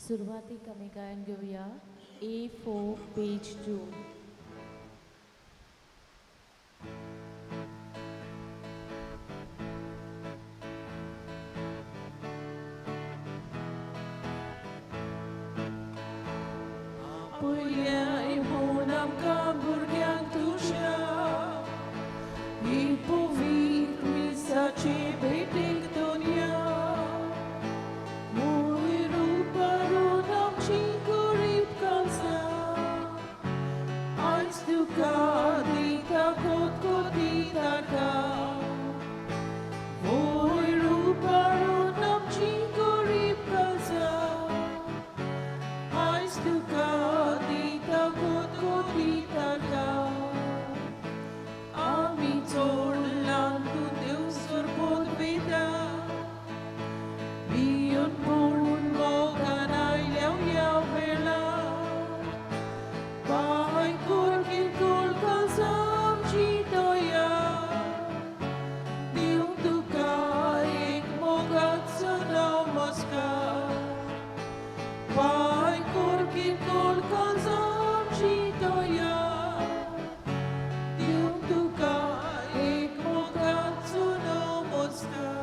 सुरवातीक आमी गायन घेवया A4 page 2. पयल्याय म्हूण आमकां भुरग्यांक तुज्या ही पवित्र मिसाची भेटीक दोनया वयर उबारून आमची गरीब काळजां आयज तुका दिता कोतकोती ताका वयर उबारून आमची गरीब काळजां आयज तुका दिता कोतकोती ताका आमी चोडलां तूं देवसर पदवेता भिवन पूण मोगान आयल्या ह्या वेळा पांय कोर किरकोळ काळजां आमची दया दिवं तुका एक मोगाचो नमस्कार पांय कोर किरकोळ काळजां आमची दया दिवं तुका एक मोगाचो नमस्कार.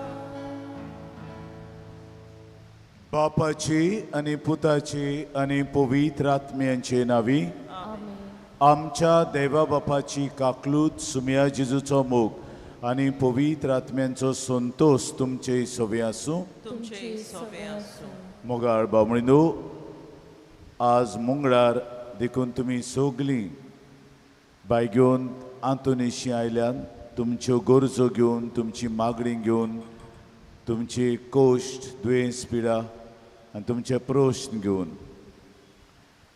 बापाची आनी पुताची आनी पवित्र आत्म्यांचे नावी. आमेन. आमच्या देवा बापाची काकलूत, सुमया जेजूचो मोग आनी पवित्र आत्म्यांचो संतोश तुमचे सवे आसूं. तुमचे सोबे आसूं. मोगाळ बामणिनो, आज मंगळार देखून तुमी सगलीं बाय घेवन आंतोनिशी आयल्यान, तुमच्यो गरजो घेवन, तुमची मागणी घेवन, तुमची कोश्ट, दुयेंस, पिडा आनी तुमचे प्रश्न घेवन.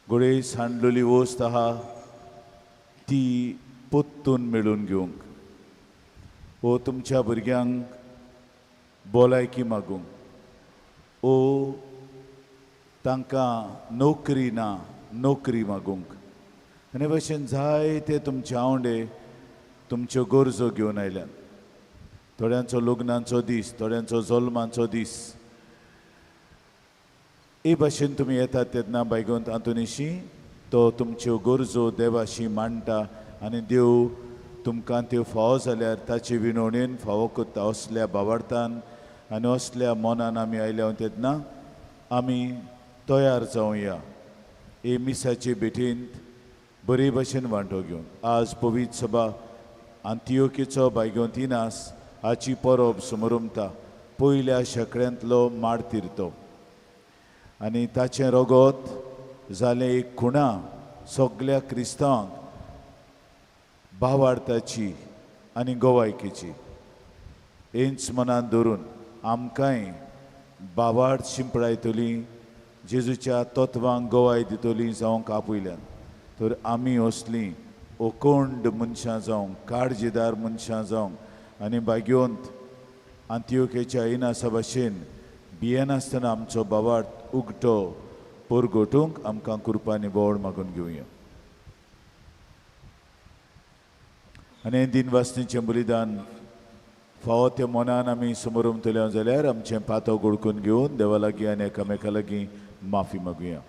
घडये सांडलेली वस्त आहा ती पोत्तून मेळून घेवंक ओ तुमच्या भुरग्यांक भलायकी मागूंक ओ तांकां नोकरी ना नोकरी मागूंक आनी भशेन जायते तुमचे आवंडे तुमच्यो गरजो घेवन आयल्यात. थोड्यांचो लग्नाचो दीस, थोड्यांचो जल्माचो दीस. हे भाशेन तुमी येतात तेन्ना बायगोंत आंतोनिशी तो तुमच्यो गरजो देवाशी मांडटा आनी देव तुमकां त्यो फावो जाल्यार ताचे विनवणेन फावो करता. असल्या बावार्थान आनी असल्या मनान आमी आयल्या तेन्ना आमी तयार जावया हे मिसाचे भेटींत बरे भशेन वांटो घेवन. आज पवित्र सभा आंतियोकीचो बायगोंत इनास हाची परब समरुमता. पयल्या शेंकड्यांतलो मार्तीर तो आनी ताचें रगत जालें एक खुणा सगल्या क्रिस्तांवांक भावार्थाची आनी गोवायकेची. हेंच मनान धरून आमकांय भावार्थ शिंपडायतली, जेजूच्या तत्वांक गवाय दितली जावंक आपयल्यान. तर आमी असलीं ओकोंड मनशां जावंक, काळजीदार मनशां जावंक आनी भाग्योंत आंतियोकेच्या इनासा भाशेन भियेनासतना आमचो भावार्थ उगटो परगटूंक आमकां कुरपांनी बोड मागून घेवया. आनी दिनवासनीचें बलिदान फावो त्या मनान आमी समोर उमतले जाल्यार आमचें पातो गोडकून घेवन देवा लागीं आनी एकामेका लागीं माफी मागुया.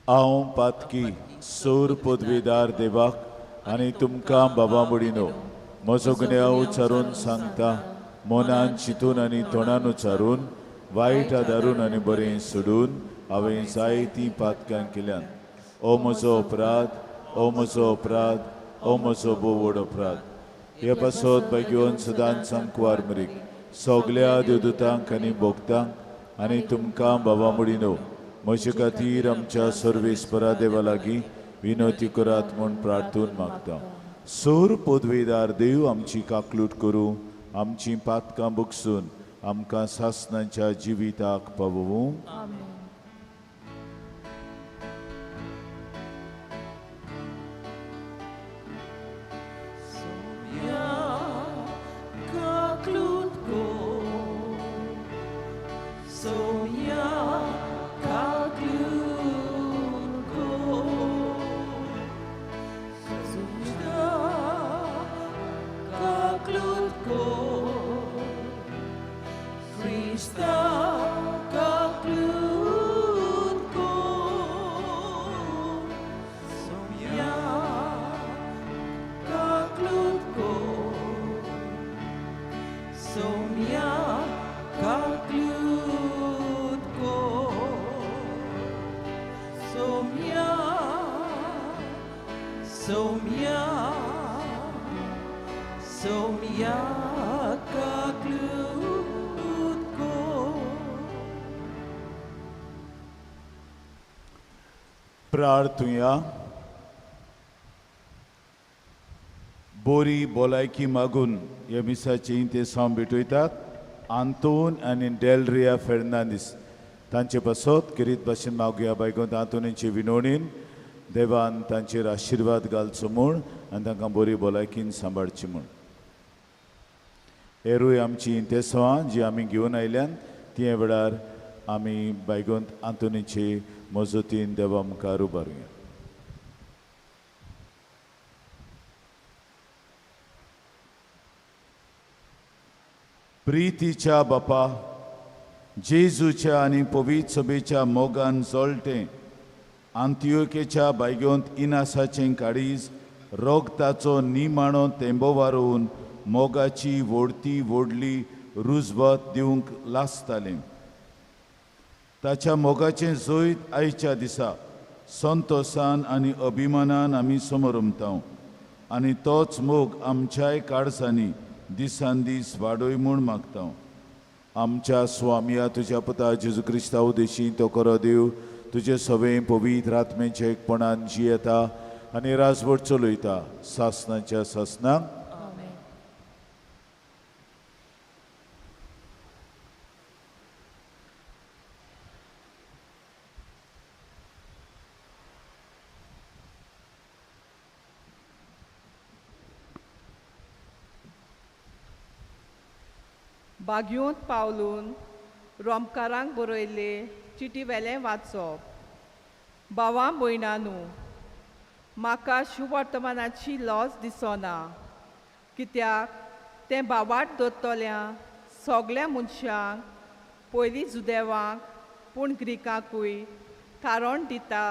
हांव पातकी सोर पदवीदार देवाक आनी तुमकां बाबा बुडिनो म्हजो गुन्यांव उच्चारून सांगता. मनान चिंतून आनी तोंडान उच्चारून, वायट आदारून आनी बरें सोडून हांवें जायतीं पातकां केल्यात. ओ म्हजो अपराध, ओ म्हजो अपराध, ओ म्हजो भोव व्हड अपराध. हे पासत भाग्योन सदांच सांकवार मरीक सगल्या देवदूतांक आनी भोगतांक आनी तुमकां बाबा मुडिनो म्हजे खातीर आमच्या सर्वेस्परा देवा लागीं विनवती करात म्हूण प्रार्थून मागता. सोर पदवेदार देव आमची काकलूट करूं, आमची पातकां बगसून आमकां सासणाच्या जिविताक पावोवं. Krista. Somya kaklut ko Somya Somya Somya kaklut ko प्रार्थुया. बोरी भलायकी मागून ह्या मिसाची इंतेसांव भेटयतात आंतोन आनी डेलरिया फेर्नांदीस तांचे पासत किरीत भाशेन मागुया. बायगोंत आंतोनीचे विनवणीन देवान तांचेर आशिर्वाद घालचो म्हूण आनी तांकां बरी भलायकीन सांबाळची म्हूण. हेरूय आमची इंतेसांवां जी आमी घेवन आयल्यान ती वेळार आमी बायगोंत आंतोनीचे मजतीन देवा मुखार उबारुया. प्रितीच्या बापा, जेजूच्या आनी पवित्र सभेच्या मोगान जळटें आंतियोकेच्या बायगोंत इनासाचें काळीज रोगताचो निमाणो तेंबो वारोवन मोगाची व्हडती व्हडली रुजवत दिवंक लासतालें. ताच्या मोगाचें जैत आयच्या दिसा संतोसान आनी अभिमानान आमी समरमता आनी तोच मोग आमच्याय काळजांनी दिसान दीस वाडय म्हूण मागता. आमच्या स्वामया तुज्या पुता जेजू क्रिस्ता उदेशी तो करो देव तुजे सवे पवित्र आत्मेचे एकपणान जियेता आनी राजवट चलयता सासनाच्या सासनाक. आमेन. बागयोंत पावलून रोमकारांक बरयल्ले चिटी वेलें वाचप. भावां भयणानू, म्हाका शुवर्तमानाची लॉस दिसना, कित्याक तें बावाट दवरतल्या सगल्या मनशांक, पयलीं जुदेवांक पूण ग्रिकांकूय थारोवन दिता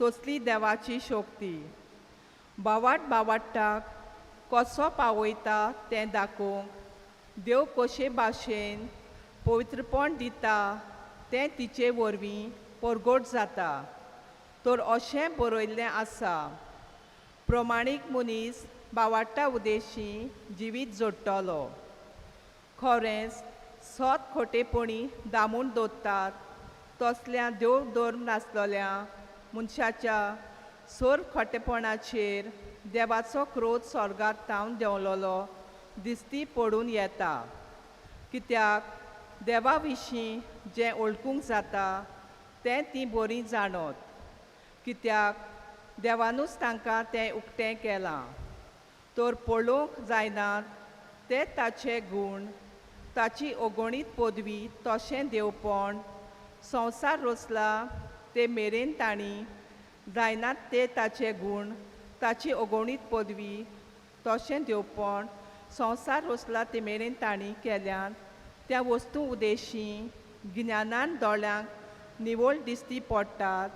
तसली देवाची शक्ती. बावाट बावाट्टाक कसो पावयता तें दाखोवंक देव कशे भाशेन पवित्रपण दिता तें तिचे वरवीं परगट जाता. तर अशें बरयल्लें आसा, प्रमाणीक मनीस बावाट्टा उदेशी जिवीत जोडटलो. खरेंच सत खोटेपणी दामून दवरतात तसल्या देव धर्म नासलेल्या मनशाच्या सोर खोटेपणाचेर देवाचो क्रोध स्वर्गात तावन देंवलोलो दिसती पडून येता. कित्याक देवा विशीं जें वळखूंक जाता तें तीं बरीं जाणत, कित्याक देवानूच तांकां तें उक्तें केलां. तर पळोवंक जायनात ते ताचे गूण, ताची अगणीत पदवी तशें देवपण संवसार रचला ते मेरेन तांणी जायनात ते ताचे गूण, ताची अगणीत पदवी तशें देवपण संवसार रचला ते मेरेन तांणी केल्यान त्या वस्तू उदेशी गिन्यानान दोळ्यांक निवळ दिसती पडटात.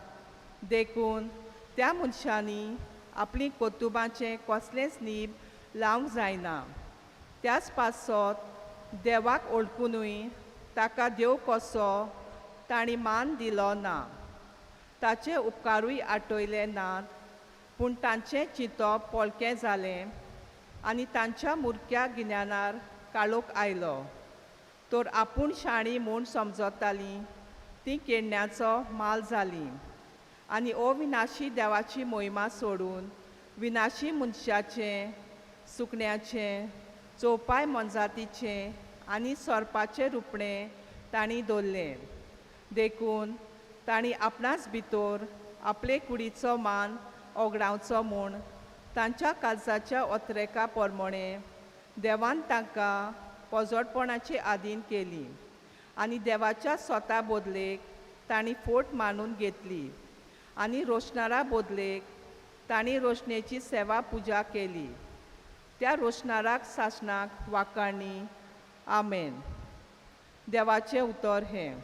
देखून त्या मनशांनी आपली कर्तुबांचें कसलेंच नीब लावंक जायना. त्याच पासत देवाक वळखुनूय ताका देव कसो तांणी मान दिलो ना, ताचे उपकारूय आठयले नात, पूण तांचें चिंतप पोलकें जालें आनी तांच्या मुरक्या गिन्यानार काळोख आयलो. तर आपूण शाणी म्हूण समजतालीं तीं केडण्याचो माल जालीं आनी अविनाशी देवाची मोहिमा सोडून विनाशी मनशाचें, सुकण्याचें, चोवपाय मोनजातीचें आनी सोरपाचें रुपणें तांणी दवरलें. देखून तांणी आपणाच भितर आपले कुडीचो मान ओगडावचो म्हूण तांच्या काळजाच्या ओतरेका प्रमाणें देवान तांकां पोजोटपणाची आदीन केली आनी देवाच्या स्वता बदलेक तांणी फोट मानून घेतली आनी रोशनारा बदलेक तांणी रोशणेची सेवा पुजा केली. त्या रोशनाराक सासणाक वाकाणी. आमेन. देवाचें उतर हें.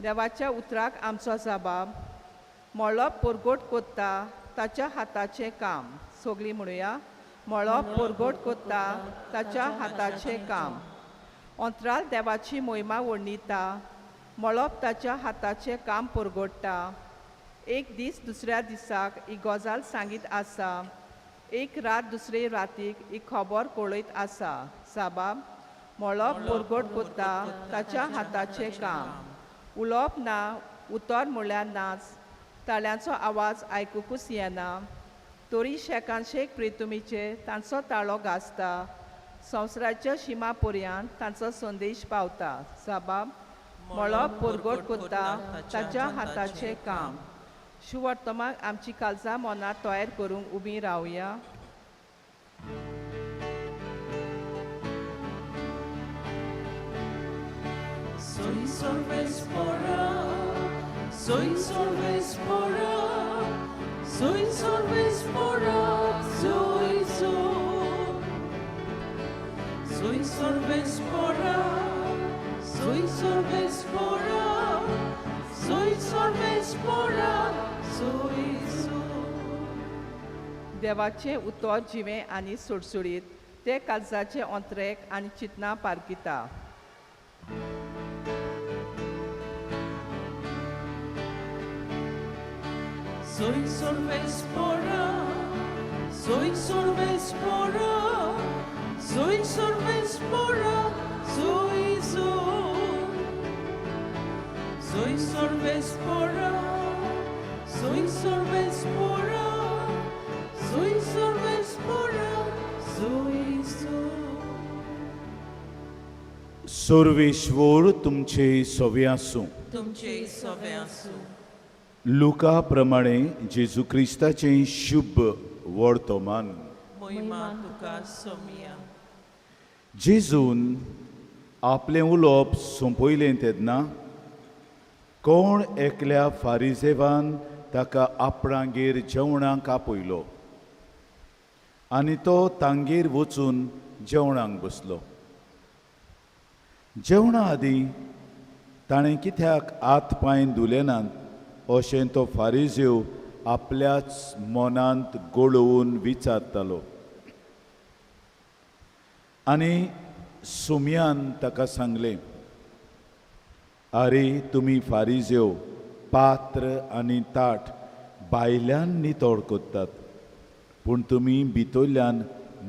देवाच्या उतराक आमचो जबाब. मळब परगट कोत्ता ताच्या हाताचें काम. सगळीं म्हणुया, मळब परगट कोत्ता ताच्या हाताचें काम. अंतराल देवाची मोहिमा वर्णिता, मळब ताच्या हाताचें काम परगट्टा. एक दीस दुसऱ्या दिसाक ही गजाल सांगीत आसा, एक रात दुसरे रातीक ही खबर कळयत आसा. साबाब, मळब परगट कोत्ता ताच्या हाताचें काम. उलोवप ना, उतर म्हळ्यार नाच, ताळ्यांचो आवाज आयकुकूच येना, तरी शेकानशेक प्रितुमीचे तांचो ताळो गाजता, संवसाराच्या शिमा पर्यंत तांचो संदेश पावता. साबाब, मळब परगट कोत्ता ताच्या हाताचें काम. शुवर्तमाक आमची काळजां मनां तयार करूंक उबी रावया. Soy sorvespora, soy sorvespora, soy sorvespora, soy soy. Soy sorvespora, soy sorvespora, soy sorvespora, soy soy. देवाचें उतर जिवें आनी सुडसुडीत, तें काळजाचें अंतरेक आनी चिंतनां पारखिता. Soy sorvespora, soy sorvespora, soy sorvespora, soy soy. Soy sorvespora, soy sorvespora, soy sorvespora, soy soy. Sarveshwar तुमचे सवे आसूं. तुमचे सवे आसूं. लुका प्रमाणे जेजू क्रिस्ताचें शुभ वर्तमान. मोहिमा तुका सोमिया. जेजून आपलें उलोवप सोंपयलें तेन्ना कोण एकल्या फारिजेवान ताका आपणागेर जेवणाक आपयलो आनी तो तांगेर वचून जेवणाक बसलो. जेवणा आदीं ताणें कित्याक हात पांय धुले नात अशें तो फारिजेव आपल्याच मनांत गोळोवन विचारतालो. आनी सुमयान ताका सांगलें, आरे तुमी फारिजेव पात्र आनी ताट भायल्यान नितळ करतात, पूण तुमी भितरल्यान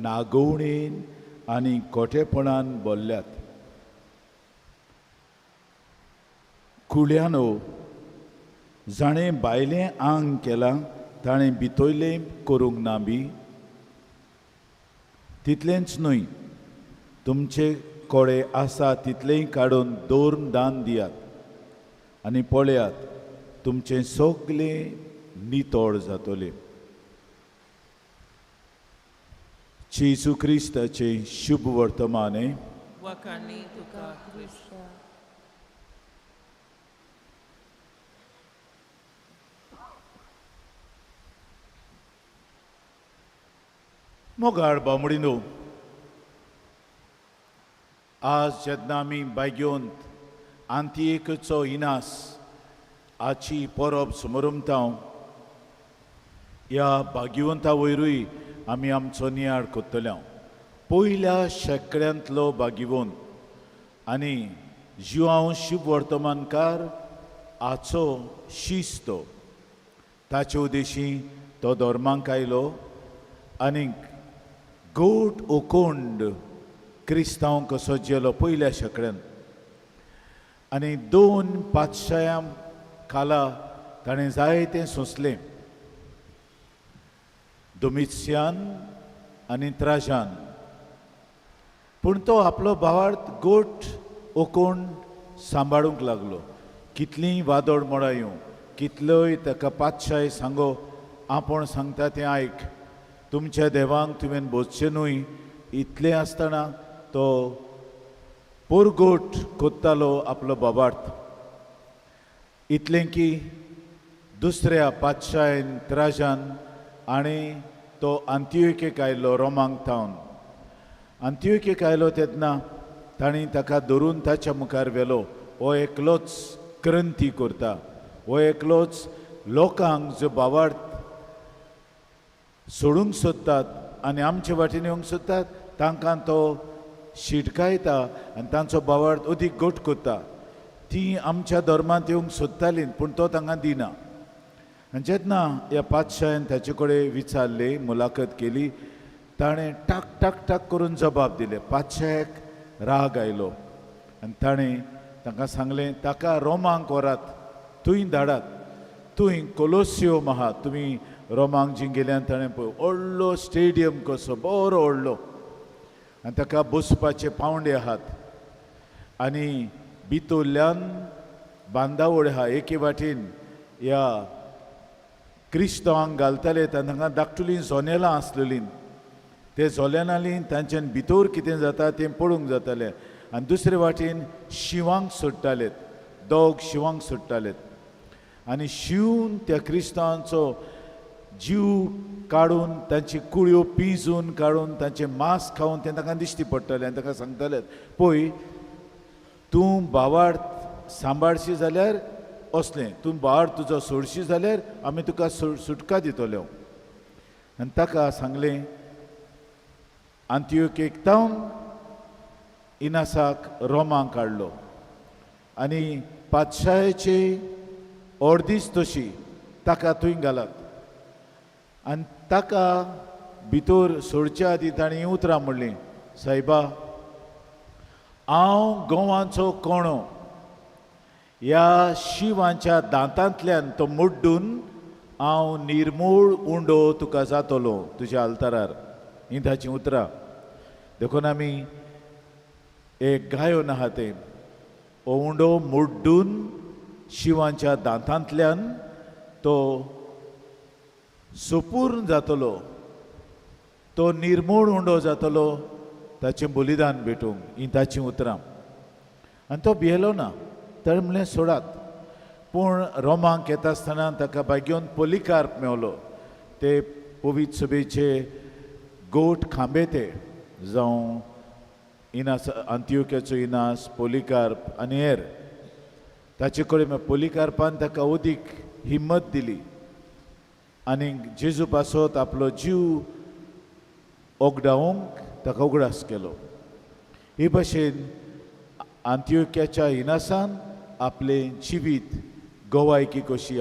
नागोवणेन आनी कोटेपणान भरल्यात. कुळ्यानो, जाणें भायलें आंग केलां ताणें भितरलें करूंक ना बी? तितलेंच न्हय, तुमचे कडेन आसा तितलेंय काडून दवरून दान दियात आनी पळयात तुमचें सगलें नितळ जातलें. जेजू क्रिस्ताचें शुभ वर्तमान. वाखाणी तुका क्रिस्त. मोगाळ बामडिनो, आज जेन्ना आमी बायगेवंत आंतिएकचो इनास आची परब समरमता, ह्या भाग्यवंता वयरूय आमी आमचो नियाळ करतले. पयल्या शेंकड्यांतलो भाग्यवंत आनी जुआंव शुभ वर्तमानकार आचो शिस्त, ताचे उदेशी तो धर्मांक आयलो आनी गोट ओकोंड क्रिस्तांव कसो जेलो पयल्या शेंकड्यांत. आनी दोन पातशायां खाला ताणें जायतें सोंसलें, दोमित्स्यान आनी त्राजान. पूण तो आपलो भावार्थ गोट ओकोंड सांबाळूंक लागलो. कितलींय वादळ मोडां येवं, कितलोय ताका पातशाय सांगो, आपूण सांगता तें आयक, तुमच्या देवांक तुवें भोजचें न्हय, इतलें आसतना तो पोरगोट कोत्तालो आपलो बाबार्थ. इतलें की दुसऱ्या पातशायन त्राजान आनी तो आंतियोकेक आयलो रोमांक थावन. आंतियोकेक आयलो तेन्ना तांणी ताका धरून ताच्या मुखार व्हेलो. हो एकलोच क्रांती करता, हो एकलोच लोकांक जो बाबार्थ सोडूंक सोदतात आनी आमचे वाटेन येवंक सोदतात तांकां तो शिटकायता आनी तांचो भावार्थ अदीक घट करता. ती आमच्या धर्मांत येवंक सोदतालीं पूण तो तांकां दिना. आनी जेन्ना ह्या पातशायन ताचे कडेन विचारलें, मुलाखत केली, ताणें टाक टाक टाक करून जबाब दिले. पातशायक राग आयलो आनी ताणें तांकां सांगलें, ताका रोमांक व्हरात, थंय धाडात, थंय कोलोसियो आहा. तुमी रोमांक जी गेल्यान ताणें पळय व्हडलो स्टेडियम कसो बरो व्हडलो आनी ताका बसपाचे पावंडे आहात आनी भितरल्यान बांदावळ आहा. एके वाटेन ह्या क्रिस्तांवांक घालताले तांकां धाकटुलीं जोनेलां आसलेलीं, ते जोनेलांनी तांच्यान भितर कितें जाता तें पळोवंक जातालें. आनी दुसरे वाटेन शिंवांक सोडटाले, दोग शिंवांक सोडटाले आनी शिंवन त्या क्रिस्तांवांचो जीव काडून तांची कुळयो पिंजून काडून तांचें मांस खावन तें तांकां दिश्टी पडटालें. आनी तांकां सांगताले, पळय तूं भावार्थ सांबाळशी जाल्यार असलें, तूं भावार्थ तुजो सोडशी जाल्यार आमी तुका सुटका दितले. आनी ताका सांगलें, आंतियोकेक तावन इनासाक रोमांक हाडलो आनी पातशायेची अर्दीच तशी ताका थंय घालात. आनी ताका भितर सोडच्या आदीं ताणें उतरां म्हणलीं, सायबा हांव गोवाचो कोणो, ह्या शिवांच्या दांतांतल्यान तो मुड्डून हांव निर्मूळ उंडो तुका जातलो तुज्या आल्तारार. हीं ताचीं उतरां. देखून आमी एक गायोन आहा तें, हो उंडो मुड्डून शिवांच्या दांतांतल्यान तो सुपूर्ण जातलो, तो निर्मूळ उंडो जातलो ताचें बलिदान भेटूंक. हीं ताचीं उतरां. आनी तो भियेलो ना, ताणें म्हणलें सोडात. पूण रोमांक येता आसतना ताका भाग्योन पोलिकार्प मेवलो. ते पवित्र सभेचे गोठ खांबे ते, जावं इनास आंतियोक्याचो इनास, पोलिकार्प आनी हेर. ताचे कडेन पोलिकार्पान ताका अदीक हिम्मत दिली आनी जेजू पासत आपलो जीव ओगडावंक ताका उगडास केलो. हे भाशेन आंतियोक्याच्या इनासान आपलें जिवीत गोवायकी कशी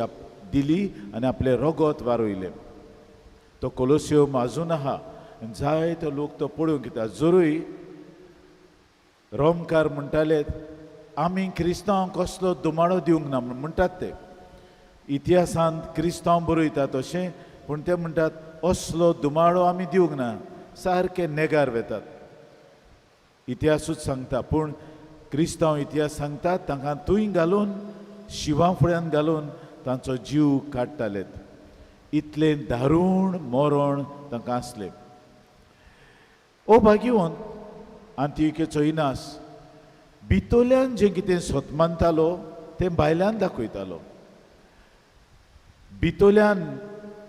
दिली आनी आपलें रगत वारयलें. तो कोलोसियो आजून आहा, जायतो लोक तो पळोवंक येता. जरूय रोमकार म्हणटाले आमी क्रिस्तांवांक कसलो दुमाळो दिवंक ना म्हणटात ते, इतिहासांत क्रिस्तांव बरयतात तशें, पूण ते म्हणटात असलो दुमाळो आमी दिवंक ना, सारके नेगार वेतात. इतिहासूच सांगता, पूण क्रिस्तांव इतिहास सांगतात तांकां थंय घालून शिंवा फुड्यान घालून तांचो जीव काडटाले. इतलें दारूण मरण तांकां आसलें. ओ भाग्यवंत आंतियोकेचो इनास भितरल्यान जें कितें सोत मानतालो तें भायल्यान दाखयतालो. भितरल्यान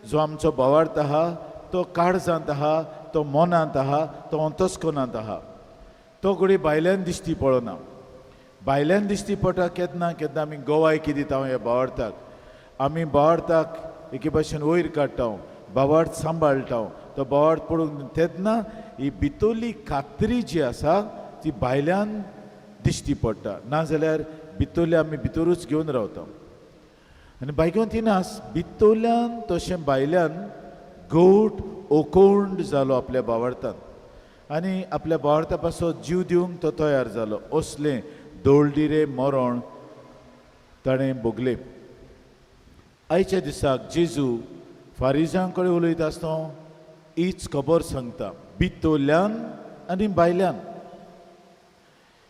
जो आमचो भावार्थ आहा तो काळजांत आहा, तो मनांत आहा, तो अंतस्कोनांत आहा, तो घडये भायल्यान दिश्टी पडना. भायल्यान दिश्टी पडटा केन्ना केन्ना आमी गोवायकी दिता ह्या भावार्थाक, आमी भावार्थाक एके भाशेन वयर काडटा, भावार्थ सांबाळटा, तो भावार्थ पळोवंक तेन्ना ही भितरली खात्री जी आसा ती भायल्यान दिश्टी पडटा, नाजाल्यार भितरली आमी भितरूच घेवन रावता. आनी भायग्योन तिनास भितरल्यान तशें भायल्यान गोट ओकोंड जालो आपल्या भावार्थान आनी आपल्या भावार्था पासत जीव दिवंक तो तयार जालो. असलें दोळदिरे मरण ताणें भोगलें. आयच्या दिसाक जेजू फारिजां कडेन उलयता आसतना हीच खबर सांगता, भितरल्यान आनी भायल्यान.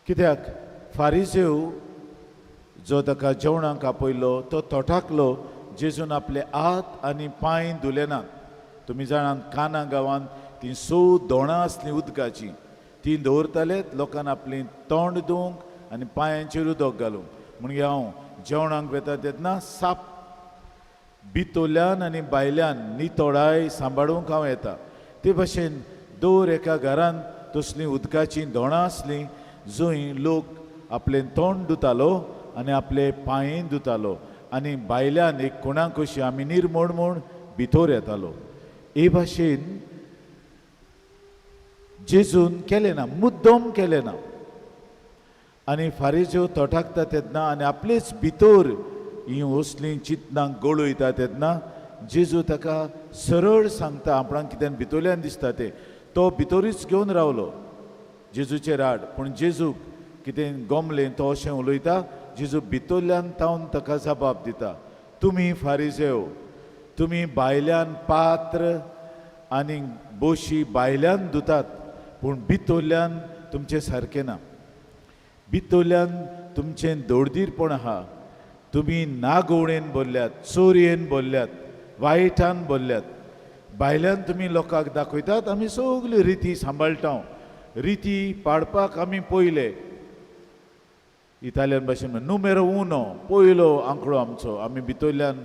कित्याक फारिजेव जो ताका जेवणाक आपयलो तो तोटाकलो, जेजून आपले हात आनी पांय धुले नात. तुमी जाणात काना गांवांत तीं स दोणां आसलीं उदकाचीं, तीं दवरताले लोकांक आपलीं तोंड धुवंक आनी पांयांचेर उदक घालूंक. म्हणगे हांव जेवणाक वेता तेन्ना साप भितरल्यान आनी भायल्यान नितळाय सांबाळूंक हांव येता. ते भाशेन दर एका घरांत तसलीं उदकाचीं दोणां आसलीं जंय लोक आपलें तोंड धुतालो आनी आपले पांयेन धुतालो आनी भायल्यान एक कोणाक कशी आमी निर्मोण म्हूण भितर येतालो. हे भाशेन जेजून केलें ना, मुद्दम केलें ना. आनी फारीज्यो तोटाकता तेन्ना आनी आपलेच भितर ही असलीं चिंतनां गळयता तेन्ना जेजू ताका सरळ सांगता आपणाक कितें भितरल्यान दिसता तें. तो भितरूच घेवन रावलो जेजूचेर आड, पूण जेजूक कितें गोमलें तो अशें उलयता. जेजू भितरल्यान तावन ताका जबाब दिता, तुमी फारीजेव, तुमी भायल्यान पात्र आनी बोशी भायल्यान धुतात, पूण भितरल्यान तुमचें सारकें ना. भितरल्यान तुमचें दोडदीरपण आहा, तुमी नागोवणेन भरल्यात, चोरयेन भरल्यात, वायटान भरल्यात. भायल्यान तुमी लोकांक दाखयतात आमी सगल्यो रिती सांबाळटा, रिती पाडपाक आमी पयले, इतालियन भाशेन नुमेरो उनो, पयलो आंकडो आमचो, आमी भितरल्यान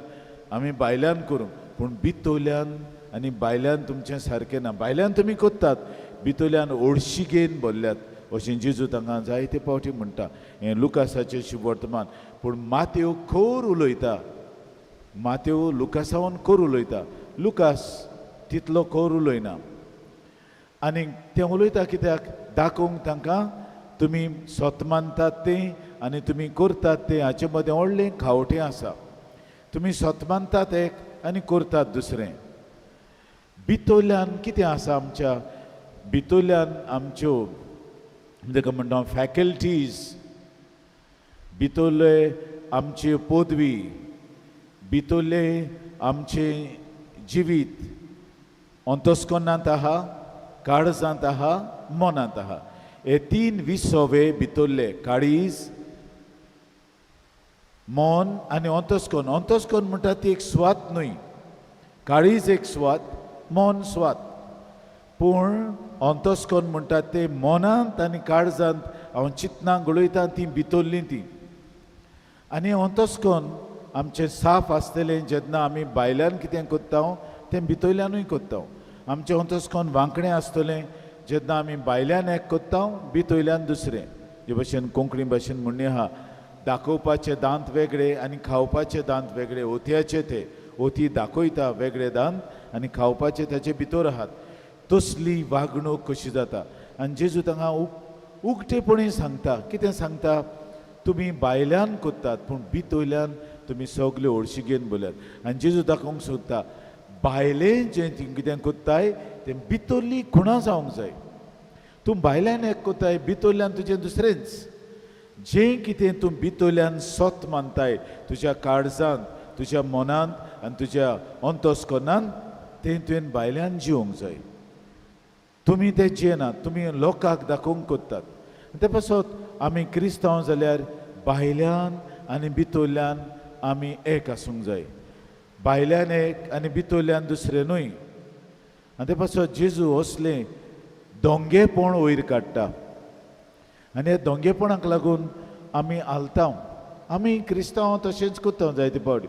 आमी भायल्यान करूंक, पूण भितरल्यान आनी भायल्यान तुमचें सारकें ना. भायल्यान तुमी करतात, भितरल्यान ओडशिगेन भरल्यात अशें जेजू तांकां जायते फावटी म्हणटा. हें लुकासाचें शुभवर्तमान. पूण मातेव खर उलयता, मातेव लुकासावन खर उलयता, लुकास तितलो खर उलयना. आनी तें उलयता कित्याक दाखोवंक तांकां तुमी सत मानतात तें आनी तुमी करतात तें हाचे मदें व्हडलें खावटें आसा. तुमी सत मानतात एक आनी करतात दुसरें. भितरल्यान कितें आसा आमच्या भितरल्यान आमच्यो ताका म्हणटा फॅकल्टीज, भितरले आमची पदवी, भितरले आमचें जिवीत अंतस्करणांत आहा, काळजांत आहा, मनांत आहा. हे तीन विसवे भितरले, काळीज, मन आनी अंतस्कर्ण. अंतस्कर्ण म्हणटा ती एक स्वात न्हय, काळीज एक स्वात, मन स्वात, पूण अंतस्कर्ण म्हणटा ते मनांत आनी काळजांत हांव चिंतनां घडयता तीं भितरलीं तीं. आनी अंतस्कर्ण आमचें साफ आसतलें जेन्ना आमी भायल्यान कितें करता तें भितरल्यानूय करता. आमचें अंतस्कर्ण वांकडें आसतलें जेन्ना आमी भायल्यान एक करता भितरल्यान दुसरें. जे भशेन कोंकणी भाशेन म्हणणी आहा, दाखोवपाचे दांत वेगळे आनी खावपाचे दांत वेगळे. ओतयाचे ते ओती दाखयता वेगळे दांत आनी खावपाचे ताचे भितर आहात. तसली वागणूक कशी जाता. आनी जेजू तांकां उक्तेपणी सांगता. कितें सांगता? तुमी भायल्यान करतात पूण भितरल्यान तुमी सगळे ओडशिगेन बोल्यात. आनी जेजू दाखोवंक सोदता भायलें जें कितें करताय तें भितरली खुणां जावंक जाय. तूं भायल्यान एक करताय, भितरल्यान तुजें दुसरेंच. जें कितें तूं भितरल्यान सत मानताय तुज्या काळजांत, तुज्या मनांत आनी तुज्या अंतस्करणांत तें तुवें भायल्यान जिवंक जाय. तुमी तें जियेनात, तुमी लोकांक दाखोवंक करतात. ते पासत आमी क्रिस्तांव जाल्यार भायल्यान आनी भितरल्यान आमी एक आसूंक जाय. भायल्यान एक आनी भितरल्यान दुसरें न्हय. आनी ते पासत जेजू असलें दोंगेपण वयर काडटा. आनी ह्या दोंगेपणाक लागून आमी हालता. आमी क्रिस्तांव तशेंच करता जायते फावटी.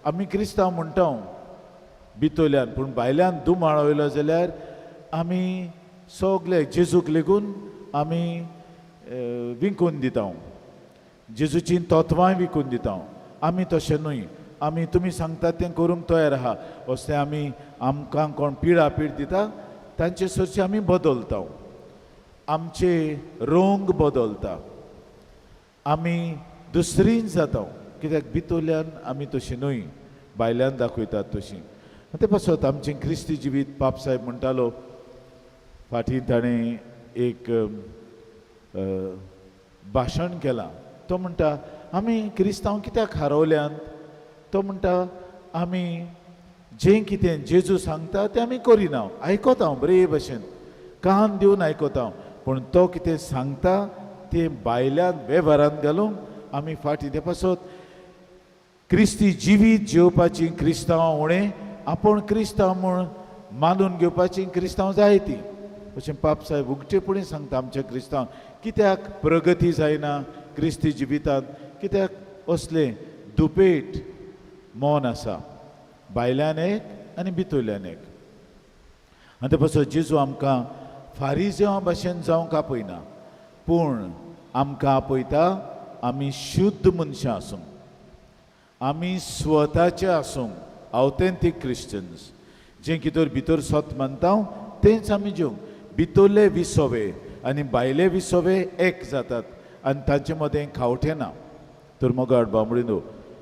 आमी क्रिस्तांव म्हणटा भितरल्यान, पूण भायल्यान दुमाळ वयलो जाल्यार आमी सगळे जेजूक लेगून आमी विकून दिता, जेजूची तत्वांय विकून दिता. आमी तशें न्हय. आमी तुमी सांगतात तें करूंक तयार आहा. असलें आमी आमकां कोण पिळा पीळ दिता तांचे सरशी आमी बदलता, आमचे रंग बदलता, आमी दुसरीच जाता. कित्याक भितरल्यान आमी तशी न्हय, भायल्यान दाखयतात तशी. ते पासत आमचें क्रिस्ती जिवीत पाप साहेब म्हणटालो फाटीं ताणें एक भाशण केलां. तो म्हणटा आमी क्रिस्तांव कित्याक हारवल्यात? तो म्हणटा आमी जें कितें जेजू सांगता तें आमी करिना. आयकता बरे भशेन कान दिवन आयकता, पूण तो कितें सांगता तें भायल्यान वेव्हारांत घालूंक आमी फाटीं. ते पासत क्रिस्ती जिवीत जेवपाची क्रिस्तांवां उणें, आपूण क्रिस्तांव म्हूण मानून घेवपाची क्रिस्तांव जायती. अशें पाप साहेब उगटेपणी सांगता आमच्या क्रिस्तांव कित्याक प्रगती जायना क्रिस्ती जिवितांत, कित्याक असलें दुपेट मन आसा, भायल्यान एक आनी भितरल्यान एक. आनी ते पासत जेजू आमकां फारीजेवां भाशेन जावंक आपयना, पूण आमकां आपयता आमी शुद्ध मनशां आसूंक, आमी स्वताचे आसूंक, ऑथेंटीक क्रिश्चन्स. जें कितें भितर सत मानता तेंच आमी जेवंक. भितरले विसवे आनी भायले विसवे एक जातात आनी तांचे मदें खावटें ना. तर मोगाळ बांबडीनो,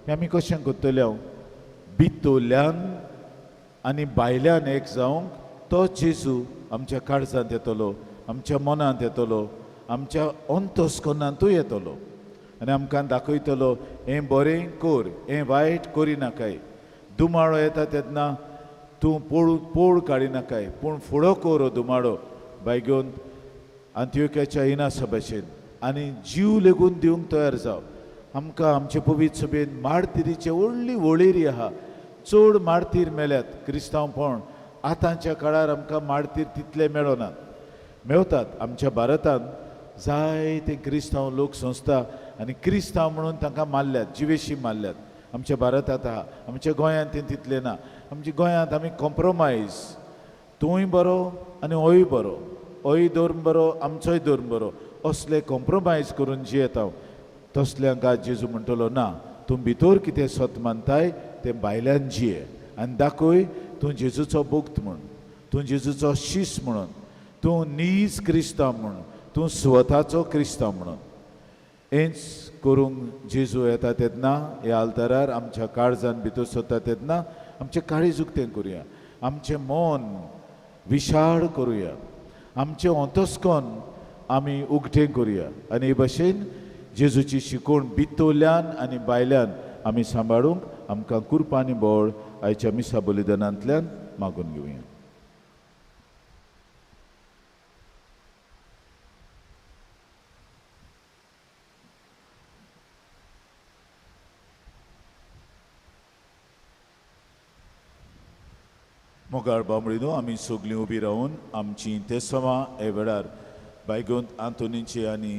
हें आमी कशें करतले? हांव भितरल्यान आनी भायल्यान एक जावंक तो जेजू आमच्या काळजांत येतलो, आमच्या मनांत येतलो, आमच्या अंतस्करणांतूय येतलो आनी आमकां दाखयतलो हें बरें कर, हें वायट करिनाकाय. दुमाळो येता तेन्ना तूं पोळ पोळ काडिनाकाय, पूण फुडो कर हो दुमाळो बाय घेवन आंतियोक्याच्या इनासा भशेन आनी जीव लेगून दिवंक तयार जाव. आमकां आमचे पवित्र सभेन मार्तिरीचे व्हडली वळेरी आहा. चड मार्तीर मेल्यात क्रिस्तांवपण. आतांच्या काळार आमकां मार्तीर तितले मेळनात, मेवतात. आमच्या भारतांत जायते क्रिस्तांव लोक संस्था आनी क्रिस्तांव म्हणून तांकां मारल्यात, जिवेशी मारल्यात. आमच्या भारतांत आहा, आमच्या गोंयांत तें तितलें ना. आमच्या गोंयांत आमी कॉम्प्रोमायज, तूंय बरो आनी होय बरो, होय धर्म बरो आमचोय धर्म बरो, असले कॉम्प्रोमायज करून जियेता. तसल्यांक आज जेजू म्हणटलो ना, तूं भितर कितें सत मानताय तें भायल्यान जिये आनी दाखय तूं जेजूचो भक्त म्हूण, तूं जेजूचो शीस म्हणून, तूं नीज क्रिस्तांव म्हूण, तूं स्वताचो क्रिस्तांव म्हणून. हेंच करूंक जेजू येता तेन्ना ह्या आल्तारार आमच्या काळजान भितर सरता तेन्ना आमचें काळीज उक्तें करुया, आमचें मन विशाळ करुया, आमचें अंतस्कन आमी उगटें करुया आनी हे भशेन जेजूची शिकवण भितरल्यान आनी भायल्यान आमी सांबाळूंक आमकां कुरपा आनी बळ आयच्या मिसा बलिदानांतल्यान मागून घेवया. मोगाळ बांबडीनो, आमी सगळीं उबी रावन आमची तेसवां हे वेळार बायगोंत आंतोनीची आनी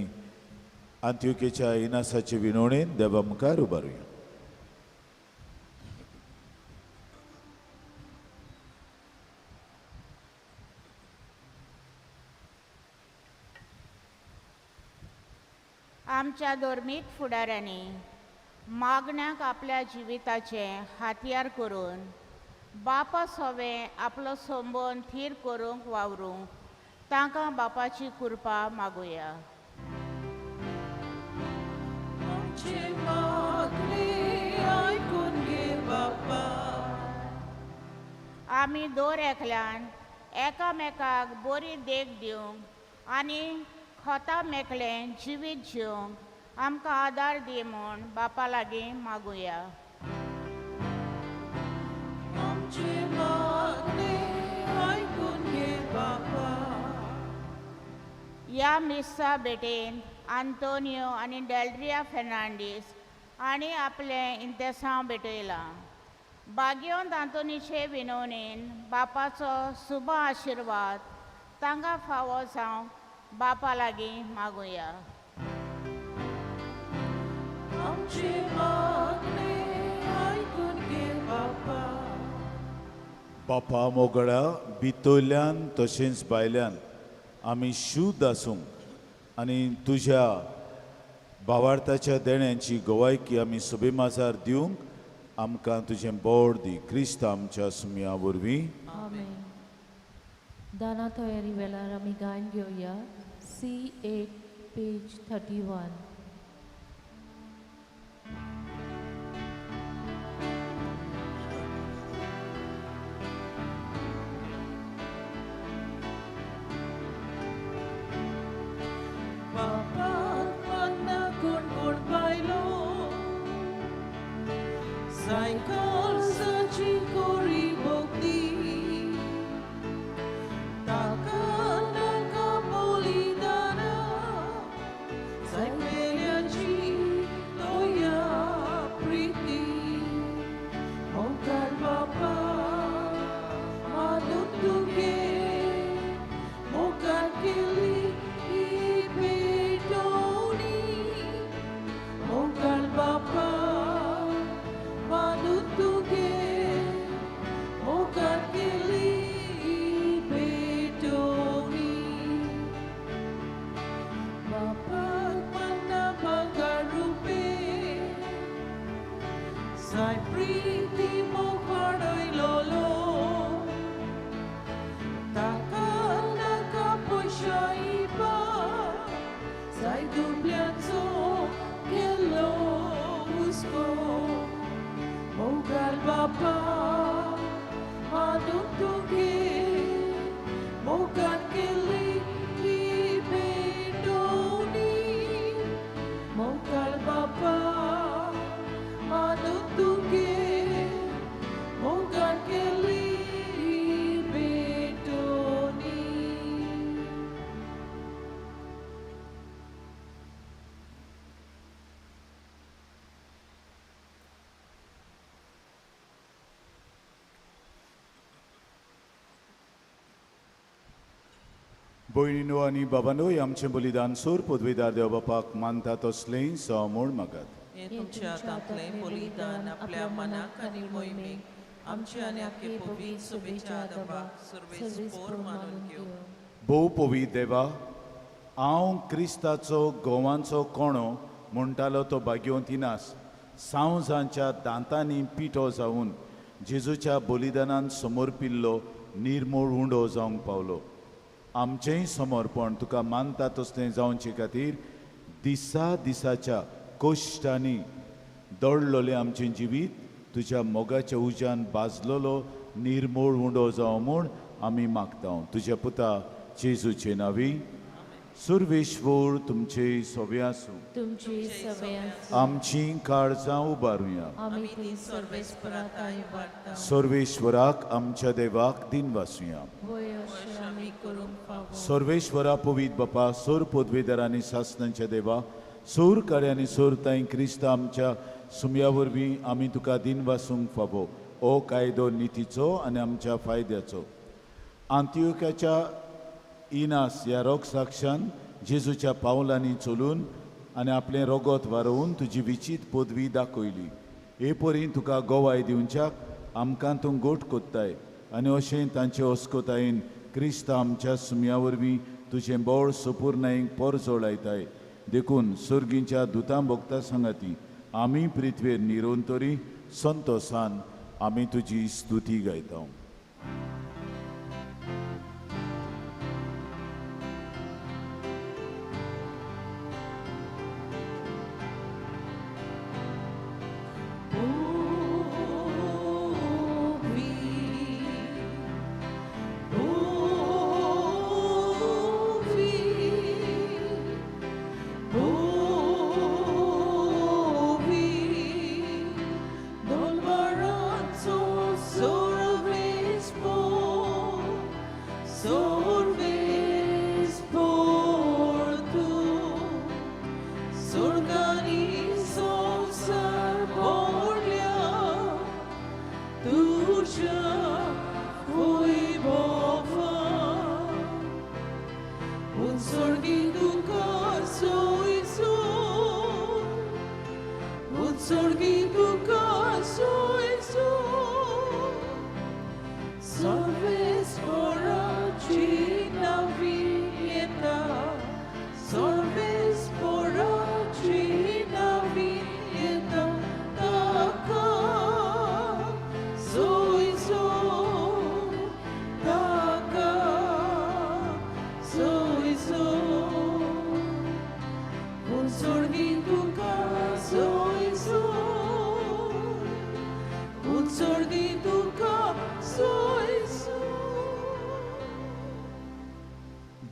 आंत्युकेच्या इनासाचे विनवणेन देवा मुखार उबारुया. आमच्या धर्मीक फुडाऱ्यांनी मागण्याक आपल्या जिविताचें हातयार करून बापा सोवे आपलो संबंद थीर करूंक वावरूंक तांकां बापाची कृपा मागुया. आमी दर एकल्यान एकामेकाक बरी देख दिवंक आनी खोता मेकळें जिवीत जिवंक आमकां आदार दी म्हूण बापा लागीं मागुया. ह्या मिस्सा भेटेन आंतोनियो आनी डेल्ड्रिया फेर्नांडीस आनी आपलें इंतेसांव भेटयलां. बागयोन आंतोनीचे विनवणेन बापाचो शुभ आशिर्वाद तांकां फावो जावंक बापा लागीं मागुया. बापा मोगळा, भितरल्यान तशेंच भायल्यान आमी शुद्ध आसूंक आनी तुज्या भावार्थाच्या देण्यांची गवायकी आमी सभे माजार दिवंक आमकां तुजें बोड दी. क्रिस्त आमच्या सुमया वरवीं. आमेन. दाना तयारी वेळार आमी गायन घेवया. C8 page 31. Sai priti mo lolo. दुबल्यांचो केल्लो हुस्को मोगाल बापा मानून तुगे मोगान केल्ली ही भेटोवणी मोगाल बापा मानून तुगे मोगान केल्ली ही भेटोवणी. भयणीनो आनी बाबांनो, आमचें बलिदान सूर पदवीदार देव बापाक मानता तसलें सव म्हूण मागात. हें तुमच्या हातांतलें बलिदान आपल्या मनाक आनी मोहिमेक आमच्या आनी आख्खे पवित्र सभेच्या दबाक सर्वेस पोर मानून घेवं. भोव पवित्र देवा, हांव क्रिस्ताचो गोवांचो कोणो म्हणटालो तो भाग्यवंत इनास सांवजांच्या दांतांनी पिठो जावन जेजूच्या बलिदानान समर्पिल्लो निर्मूळ उंडो जावंक पावलो. आमचेंय समर्पण तुका मानता तसलें जावचे खातीर दिसा दिसाच्या कश्टांनी दडलोलें आमचें जिवीत तुज्या मोगाच्या उज्यान भाजलेलो निर्मूळ उंडो जावं म्हूण आमी मागता. तुज्या पुता जेजूचे नांवी. सुर्वेश्वर तुमचे सोबे आसूं. तुमची सवे आसूं. आमची काळजां उबारुया. आमी ती सर्वेस्पराताय उबारता. सर्वेश्वराक आमच्या देवाक दिन वासुया. वय अशें आमी करूंक फावो. सर्वेश्वरा पवित्र बापा, सोर पदवेदार आनी सासणांच्या देवा, सोर कार्य आनी सोर तांय क्रिस्ता आमच्या सुमया वरवीं आमी तुका दिन वासूंक फावो. हो कायदो नितीचो आनी आमच्या फायद्याचो. आंतियोकाच्या इनास ह्या रोगसाक्षान जेजूच्या पावलांनी चलून आनी आपलें रोगत वारोवन तुजी विचीत पदवी दाखयली. हे परी तुका गोवाय दिवच्याक आमकां तूं गोट कोत्ताय आनी अशें तांचे अस्कोतायेन क्रिस्त आमच्या सुमया वरवीं तुजें बळ सुपूर्णायेक परजोळायताय. देखून सर्गींच्या दुतां भोगता सांगाती आमी पृथ्वेर निरोवन तरी संतोसान आमी तुजी स्तुती गायता.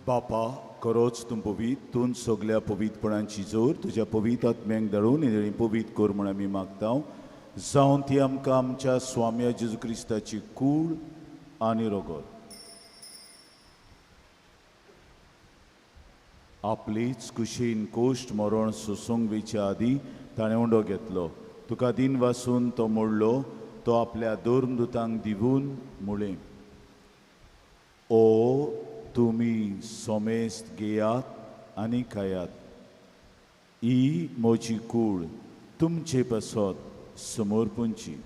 बापा, खरोच तूं पवीत, तूं सगल्या पवित्रपणाची जोर तुज्या पवीत आत्म्यांक धाडून हें पवीत कर म्हूण आमी मागता. जावन ती आमकां आमच्या स्वाम्या जेजू क्रिस्ताची कूड आनी रोगत आपलीच कुशीन कोश्ट मरण सोसूंक वयच्या आदीं ताणें उंडो घेतलो. तुका दिन वासून तो मोडलो, तो आपल्या धर्मदुतांक दिवन म्हळें, ओ तुमी सोमेस्त घेयात आनी खायात, ही म्हजी कूड तुमचे पासत समर्पूंची.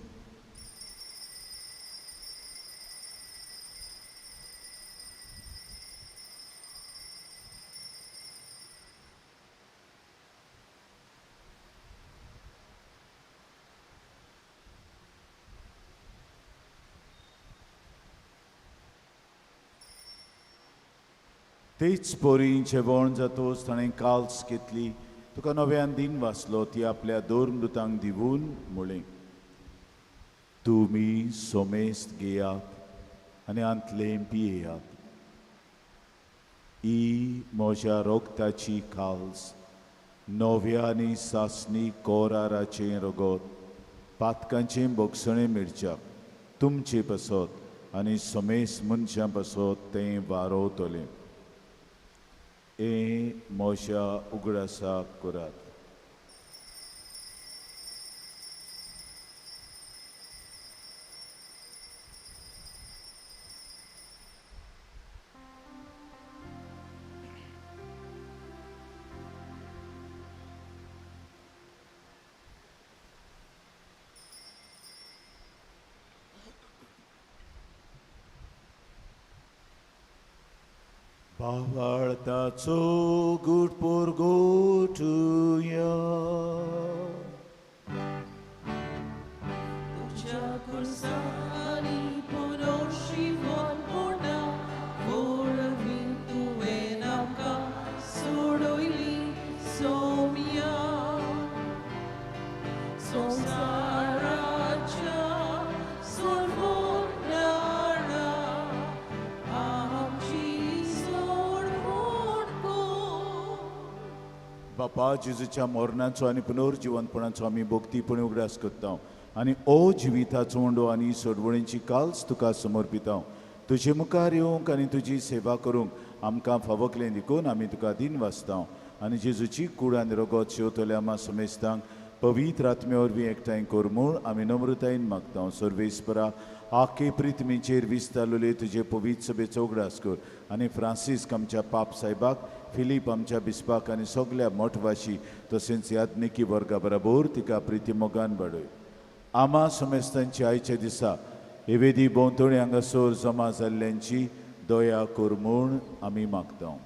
तेच पोरी जेवण जातोच ताणें काल्स घेतली, तुका नव्यान दिन वाचलो, ती आपल्या दोर मृतांक दिवन म्हळें, तुमी सोमेस्त घेयात आनी आंतलें पियेयात. ही म्हज्या रोगताची काल्स, नव्या आनी सासणी कोराराचें रगत, पातकांचें भोगसणें मिरच्याक तुमचे पासत आनी समेस्त मनशां पासत तें वारोवतलें. हें म्हज्या उगडासाक करात. भावार्थाचो गूट पोरगोटुया. तुज्या खुर्सांनी पुनर्जीवनपणा वरवीं तुवें आमकां सोडयली सोम्या. संवसाराच्या सोडवणारा आमची सोडवण कर. बापा, जेजूच्या मरणाचो आनी पुनर्जिवनपणाचो आमी भक्तीपणी उगडास करता आनी ओ जिविताचो उंडो आनी सोडवणीची काल्स तुका समर्पिता. तुजे मुखार येवंक आनी तुजी सेवा करूंक आमकां फावकलें देखून आमी तुका दिन वाचता आनी जेजूची कूड आनी रगत शेवतल्या आमा समेस्तांक पवित्र आत्म्या वरवीं एकठांय कर म्हूण आमी नम्रतायेन मागता. सर्वेस्परा, आखे प्रिथमीचेर विस्तारलेले तुजे पवित्र सभेचो उगडास कर आनी फ्रांसीस्क आमच्या पाप साहेबाक, फिलीप आमच्या बिस्पाक आनी सगल्या मठवाशी तशेंच याज्ञिकी वर्गा बरोबर तिका प्रिती मोगान वाडय. आमा समेस्तांची आयच्या दिसा हे वेदी भोंवतणी हांगासर जमा जाल्ल्यांची दया कर म्हूण आमी मागता.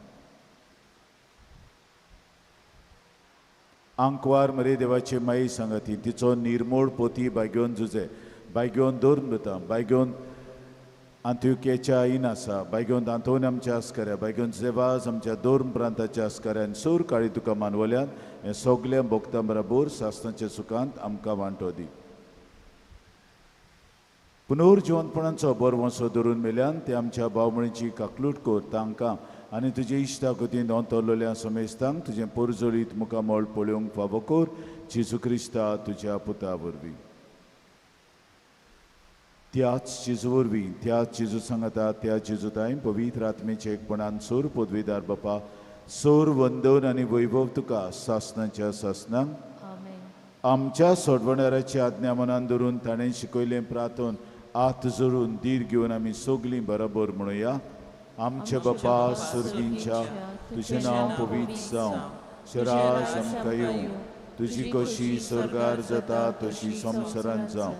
आंकवार मरे देवाचे माई सांगाती, तिचो निर्मोळ पोती बायगेवन जुजे, बायगेवन दोर मृता, बायगेवन आंत्युकेच्या आसा, बायगेवन आंतोन आमच्या आस्कऱ्या, बायगेवन जेवाज आमच्या दोर्म प्रांताच्या आस्कऱ्या आनी सोर काळी तुका मानवल्यान हें सगळें भोगता बराबर सासणाच्या सुखांत आमकां वांटो दी. पुनर्जिवनपणाचो बरवंसो धरून मेल्यान ते आमच्या भावमणीची काकलूट कर तांकां आनी तुजे इश्टा गोतीन अंतरलेल्या समेस्तांक तुजें पोरजोळीत मुखामळ पळोवंक फावो कर, जेजू क्रिस्ता तुज्या पुता वरवीं. त्याच जेजू वरवीं, त्याच जेजू सांगता, त्या जेजू ताय पवित्र आत्मेचे एकपणान सोर पदवीदार बापा, सोर वंदन आनी वैभव तुका सासनाच्या सासनांक. आमेन. आमच्या सोडवणाराची आज्ञा मनान धरून ताणें शिकयलें प्रार्थन हात जोडून धीर घेवन आमी सगलीं बरोबर म्हणुया. आमचे बापा सर्गींच्या, तुजें नांव पवित्र जावं, तुजें राज आमकां येवं, तुजी कशी स्वर्गार जाता तशी संवसारांत जावं.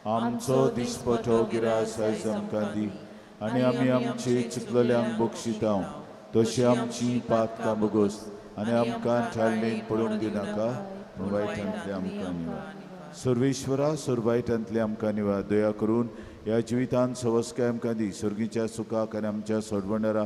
आमचो दिसपटो गिरास आयज आमकां दी आनी आमी आमचे चुकलेल्यांक बक्षिता तशी आमची पातकां बोगोस आनी आमकां ठाळणेंत पडूंक दिनाका, पूण वायटांतलें आमकां निवार. सर्वेश्वरा, सोर वायटांतलें आमकां निवार. दया करून ह्या जिवितांत सवस्काय आमकां दी. सर्गीच्या सुखाक आनी आमच्या सोडवणारा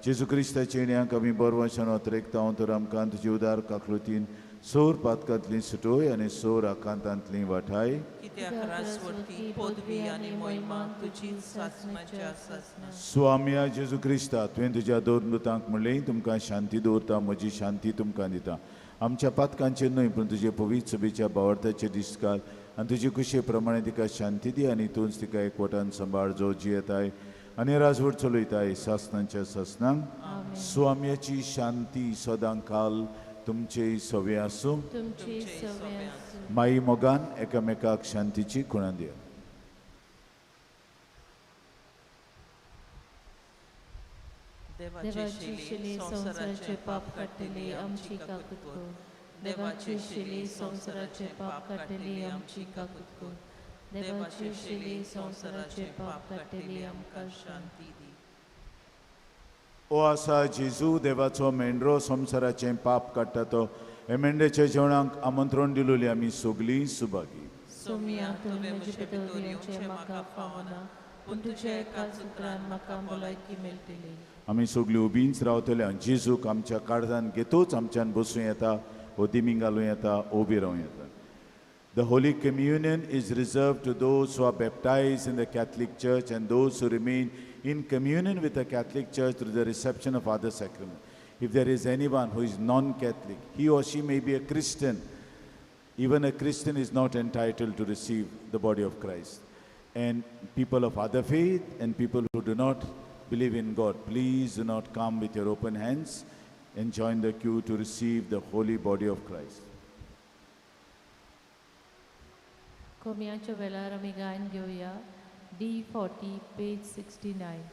जेजू क्रिस्ताचे येण्याक आमी बरवशान अत्रेकता तर आमकां तुजी उदार काकलुतीन सोर पातकांतली सुटोय आनी सोर आकांतांतली वाठाय. कित्याक राजवटी, पदवी आनी मोहिमा तुजी सासणाच्या सासणा. स्वाम्या जेजू क्रिस्ता, तुवें तुज्या दोन मृतांक म्हणलें, तुमकां शांती दवरता, म्हजी शांती तुमकां दिता. आमच्या पातकांचेर न्हय पूण तुजे पवित्र सभेच्या भावार्थाचे दिसकाल आनी तुजे कुशे प्रमाणे तिका शांती दी आनी तूंच तिका एकवटान सांबाळ, जो जियेताय आनी राजवट चलयताय सासणाच्या सासणांक. स्वाम्याची शांती सदां काल तुमचे सवे आसूं. तुमची सवे आसूं. माई मोगान एकामेकाक शांतीची खुणा दिया. देवाचे शिली संवसाराचे पाप काडटली आमची काकूत कर. देवाचे शिली संवसाराचे पाप काडटली आमची काकूत कर. देवाचे शिली संवसाराचे पाप काडटली आमकां शांती दी. ओ आसा जेजू देवाचो मेंढरो, संवसाराचें पाप काडटा तो. हे मेंढ्याच्या जेवणाक आमंत्रण दिलोली आमी सगलीं सुभागी. सोम्या, तुवें म्हजे भितर येवचें म्हाका फावना, पूण तुज्या एकाच उतरान म्हाका भलायकी मेळटली. आमी सगळीं उबींच रावतले आनी जेजूक आमच्या काळजान घेतूच आमच्यान बसूं येता, वो दिमी घालूं येता, उबी रावूं येता. The Holy Communion is reserved to those who are baptized in the Catholic Church and those who remain in communion with the Catholic Church through the reception of other sacraments. If there is anyone who is non-Catholic, he or she may be a Christian. Even a Christian is not entitled to receive the body of Christ. And people of other faith and people who do not believe in God, please do not come with your open hands and join the queue to receive the holy body of Christ. कोम्याच्या वेळार आमी गायन घेवया D40 page 69.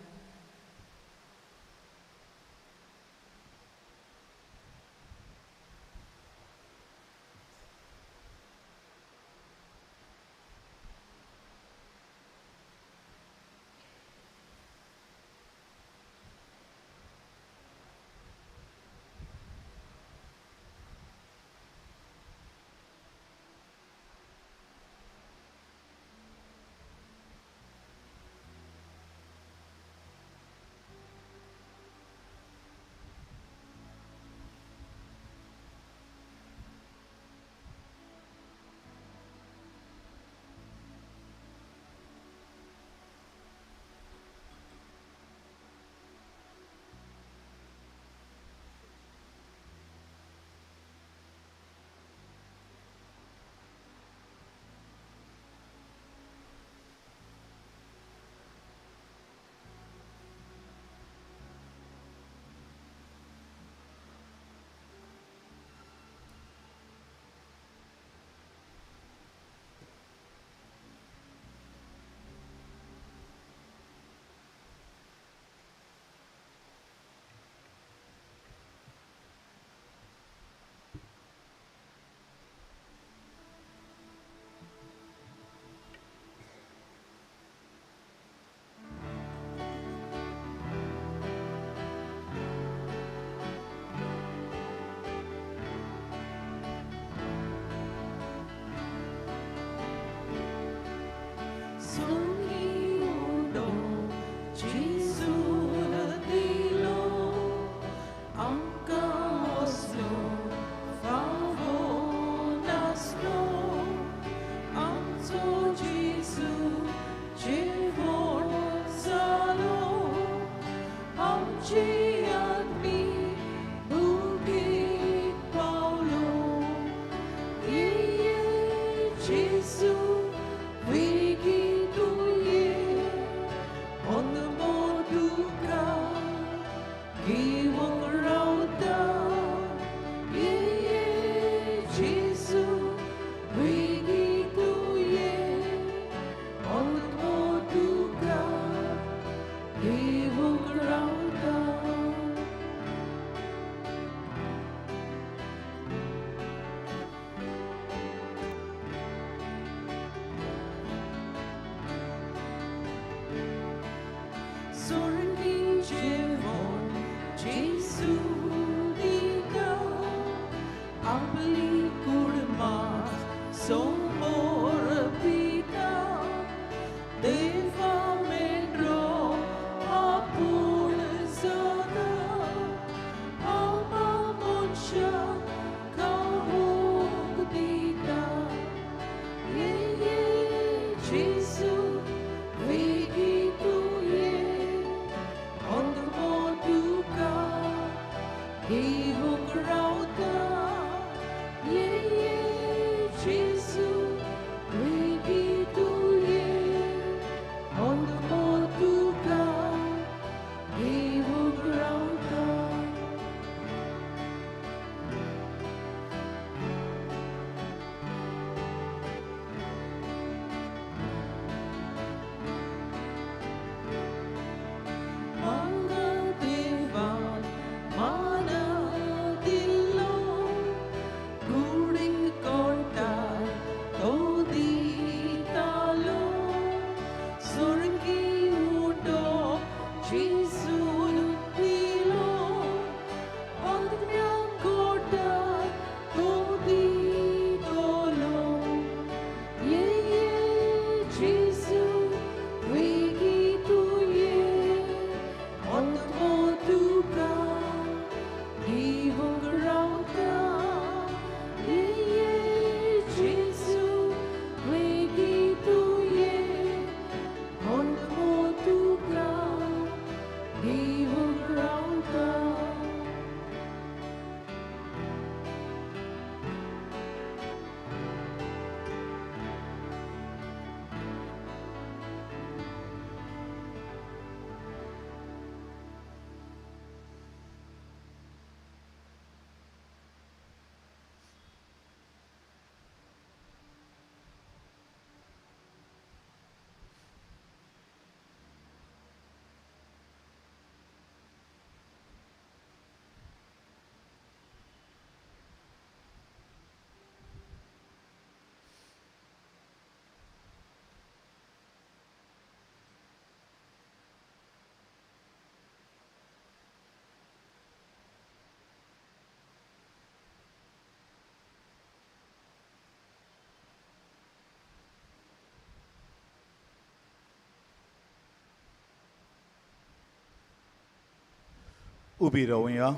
उबी रावया.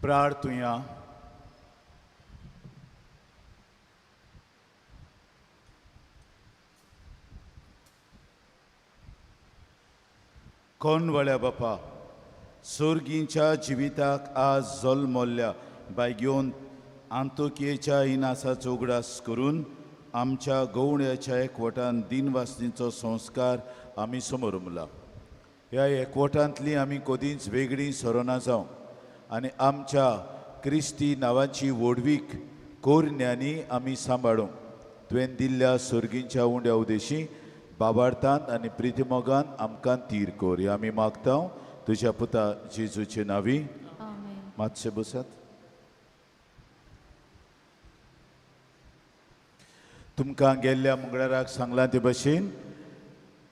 प्रार्थुया. कोणवळ्या बापा, सोर्गींच्या जिविताक आज जल्मल्ल्या बायगेवन आंतोकयेच्या इनासाचो उगडास करून आमच्या गवण्याच्या एकवटान दिनवासनीचो संस्कार आमी समोर मुला. ह्या एकवटांतली आमी कदींच वेगळी सरोना जावं आनी आमच्या क्रिस्ती नांवाची व्हडवीक कोरण्यांनी आमी सांबाळूंक तुवें दिल्ल्या सोर्गींच्या उंड्या उदेशी बाबार्थान आनी प्रितीमोगान आमकां तीर कर. ह्या आमी मागता तुज्या पुता जेजूचे नांवी. मातशें बसात. तुमकां गेल्ल्या मंगळाराक सांगलां ते भशेन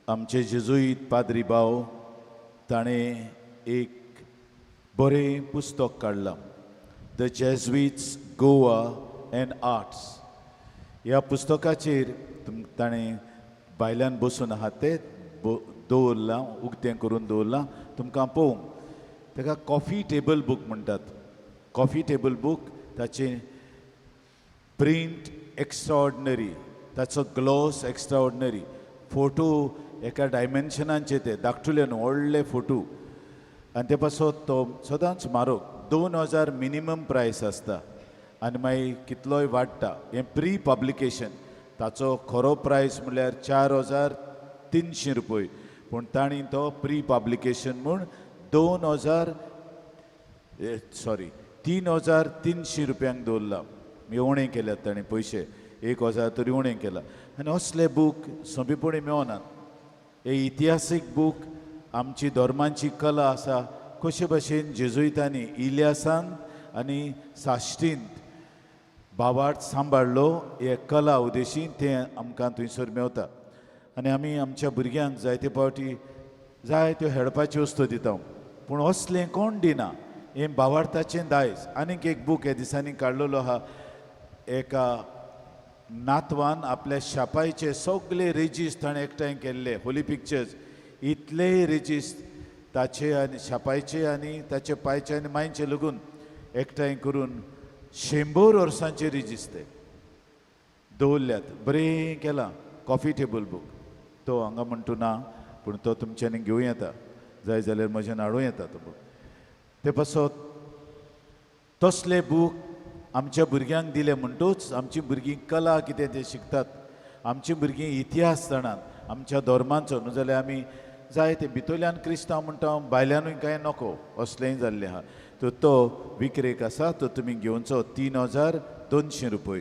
आमचे जेजुईत पाद्री भाव ताणें एक बरें पुस्तक काडलां, the Jesuits Goa and arts. ह्या पुस्तकाचेर ताणें भायल्यान बसून आहा तें दवरलां, उक्तें करून दवरलां तुमकां पळोवंक. ताका कॉफी टेबल बूक म्हणटात. कॉफी टेबल बूक, ताचें प्रिंट एक्स्ट्राऑर्डिनरी, ताचो ग्लॉस एक्स्ट्राऑर्डिनरी, फोटो एका डायमेन्शनांचे ते धाकटुले न्हू व्हडले फोटो. आनी ते पासत तो सदांच म्हारग, 2000 मिनिमम प्रायस आसता आनी मागीर कितलोय वाडटा. हें प्री पब्लिकेशन, ताचो खरो प्रायस म्हणल्यार 4300 रुपय, पूण तांणी तो प्री पब्लिकेशन म्हूण 3300 रुपयांक दवरला. उणें केल्यात ताणें पयशे, 1000 तरी उणें केला. आनी असले बूक सोंपेपणी मेळनात. हे इतिहासीक बूक, आमची धर्मांची कला आसा कशे भशेन जेजुईतांनी इलियासान आनी साश्टींत बावाट सांबाळ्ळो, हे कला उदेशी तें आमकां थंयसर मेवता. आनी आमी आमच्या भुरग्यांक जायते फावटी जायत्यो हेडपाच्यो वस्तू दिता, पूण असलें कोण दिना. हें बावार्थाचें दायज. आनीक एक बूक ह्या दिसांनी काडलेलो आहा, एका नातवान आपल्या शापायचे सगळे रेजिस्ट ताणें एकठांय केल्ले, होली पिक्चर्स, इतलेय रेजिस्ट ताचे आनी शापायचे आनी ताचे पायचे आनी मांयचे लगून एकठांय करून 100 वर्सांचे रेजिस्ट ते दवरल्यात. बरें केलां. कॉफी टेबल बूक तो हांगा म्हणटू ना, पूण तो तुमच्यांनी घेवं येता, जाय जाल्यार म्हज्यान हाडूं येता तो बूक. ते पासत तसले बूक आमच्या भुरग्यांक दिले म्हणटूच आमची भुरगीं कला कितें तें शिकतात, आमची भुरगीं इतिहास जाणात आमच्या धर्मांचो. न्हू जाल्यार आमी जाय ते भितरल्यान क्रिस्तांव म्हणटा, भायल्यानूय कांय नको असलेंय जाल्लें आहा. तर तो विक्रेक आसा, तो तुमी घेवचो 3200 रुपय.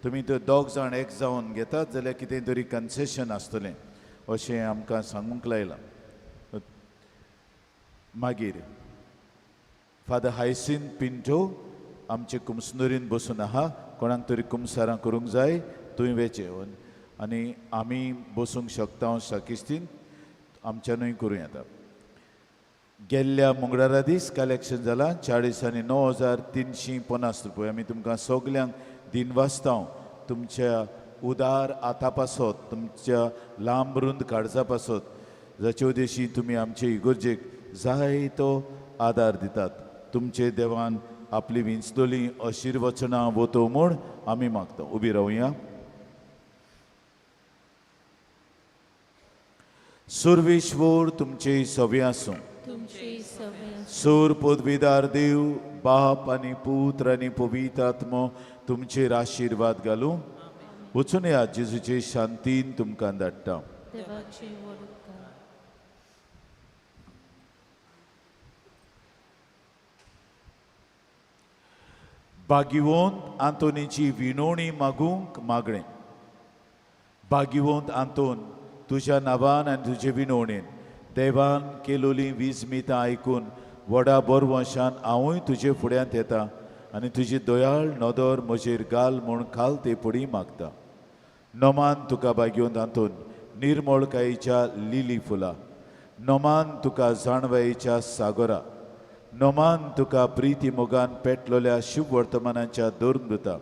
तुमी तो दोग जाण एक जावन घेतात जाल्यार कितें तरी कन्सेशन आसतलें अशें आमकां सांगूंक लायलां. मागीर फादर हायसीन पिंटो आमचे कुमसनुरीन बसून आहा, कोणाक तरी कुमसारां करूंक जाय थंय वेचें आनी आमी बसूंक शकता साकिस्तीन, आमच्यानूय करूं येता. गेल्ल्या मंगळारा दीस कलेक्शन जालां 49,350 रुपया. आमी तुमकां सगल्यांक दिनवासता तुमच्या उदार आता पासत, तुमच्या लांब रुंद काळजा पासत, जाचे उद्देशी तुमी आमचे इगर्जेक जाय तो आदार दितात. तुमचे देवान आपली विंचतली आशिर्वचनां वतो म्हूण आमी मागता. उबी रावया. सुर्वेश्वर तुमचे सवे आसूं. सूर पदवीदार देव बाप आनी पुत्र आनी पवित्र आत्मो तुमचेर आशिर्वाद घालूं. वचून या जेजूचे शांतीन तुमकां धाडटा. भाग्यवंत आंतोनीची विनोणी मागूंक मागणें. भाग्यवंत आंतोन, तुज्या नांवान आनी तुजे विनोणेन देवान केलोली वीज मितां आयकून व्हडा बरवंशान हांवूय तुजे फुड्यांत येता आनी तुजी दयाळ नदर म्हजेर घाल म्हूण खाल ते पडी मागता. नमान तुका भाग्यवंत आंतोन निर्मळकायेच्या लिली फुलां, नमान तुका जाणवायेच्या सागोरा, नमान तुका प्रिती मोगान पेटलोल्या शुभ वर्तमानाच्या दोरमृता.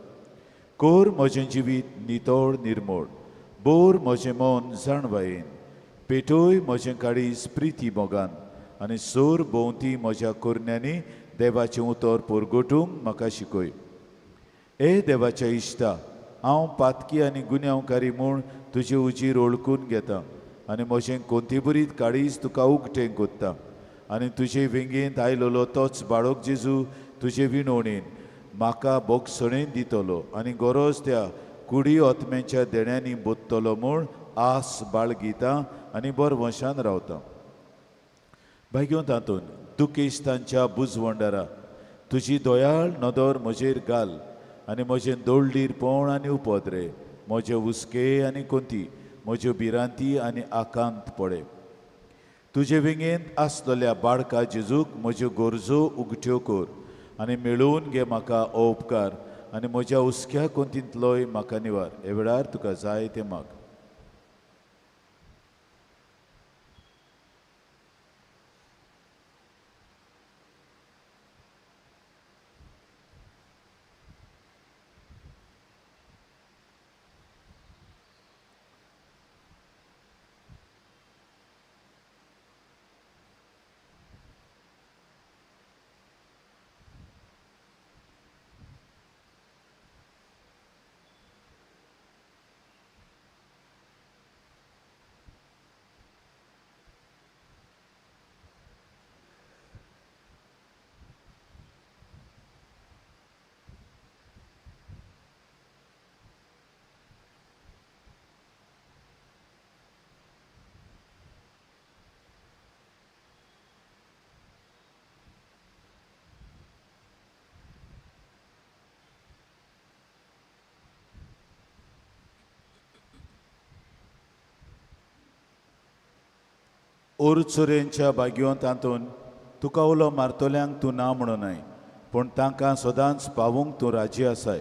कोर म्हजें जिवीत नितळ निर्मळ, बोर म्हजें मन जाणवायेन, पेटोय म्हजें काळीज प्रिती मोगान आनी सोर भोंवती म्हज्या कोरण्यांनी देवाचें उतर पोरगोटूंक म्हाका शिकय. ए देवाच्या इश्टा, हांव पातकी आनी गुन्यांवकारी म्हूण तुजे उजीर ओळखून घेता आनी म्हजें कोंतीबरीत काळीज तुका उगटें कोत्ता आनी तुजे वेंगेंत आयलोलो तोच बाळक जेजू तुजे विणवणेन म्हाका बोगसणेन दितलो आनी गरज त्या कुडी आत्म्याच्या देण्यांनी बोत्तलो म्हूण आस बाळगिता आनी बरवंशान रावता. भाग्यो तातूंत दुखेस्तांच्या बुजवंडारा तुजी दयाळ नदर म्हजेर घाल आनी म्हजें दोळडीरपण आनी उपद्रे, म्हजे हुस्के आनी कोंती, म्हज्यो भिरांती आनी आकांत पडे. तुजे वेंगेंत आसलेल्या बाळका जेजूक म्हज्यो गरजो उगट्यो कर आनी मेळोवन घे म्हाका हो उपकार आनी म्हज्या हुस्क्या कोंतींतलोय म्हाका निवार. हे वेळार तुका जाय तें माग. ओरचोरेंच्या भाग्योंत तातूंत तुका उलो मारतल्यांक तूं ना म्हणूनय, पूण तांकां सदांच पावूंक तूं राजी आसाय.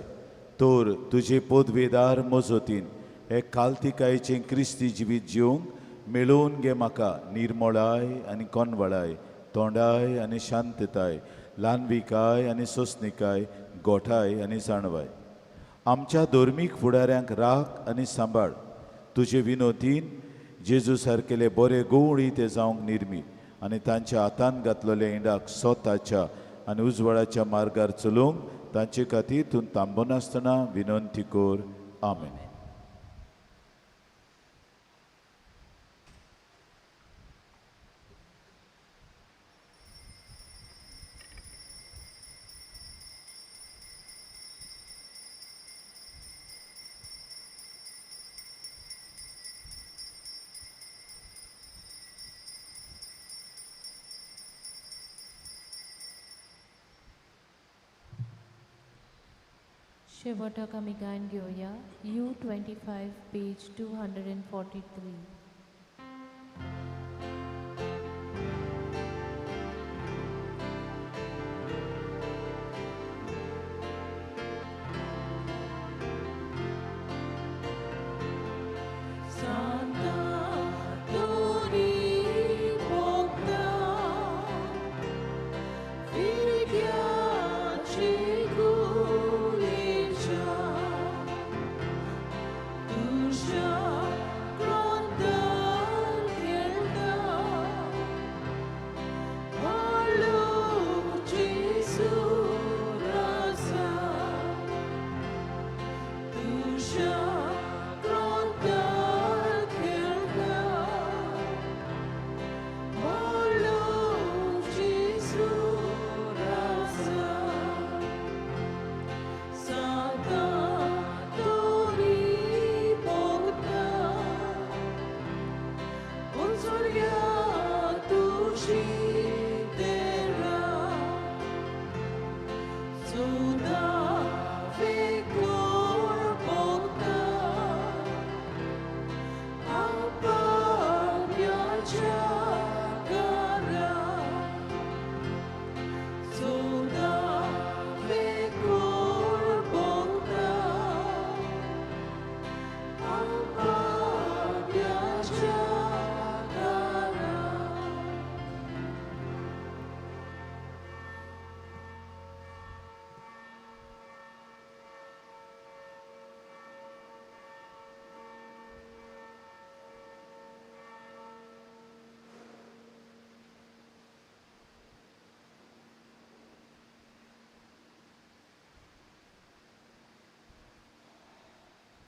तर तुजे पदवेदार मजतीन हे कालतिकायेचें क्रिस्ती जिवीत जिवंक मेळोवन घे म्हाका निर्मळाय आनी कोनवळाय, तोंडाय आनी शांतताय, ल्हानविकाय आनी सोंसणिकाय, गोठाय आनी जाणवाय. आमच्या धर्मीक फुडाऱ्यांक राख आनी सांबाळ. तुजे विनोदीन जेजू सारकेले बरे गवळी ते जावंक निर्मी आनी तांच्या हातान घातलेल्या इंडाक स्वताच्या आनी उजवाडाच्या मार्गार चलोवंक तांचे खातीर तूं थांबनासतना विनंती कर. आमेन. शेवटाक आमी गायन घेवया U25 page 243. Terra,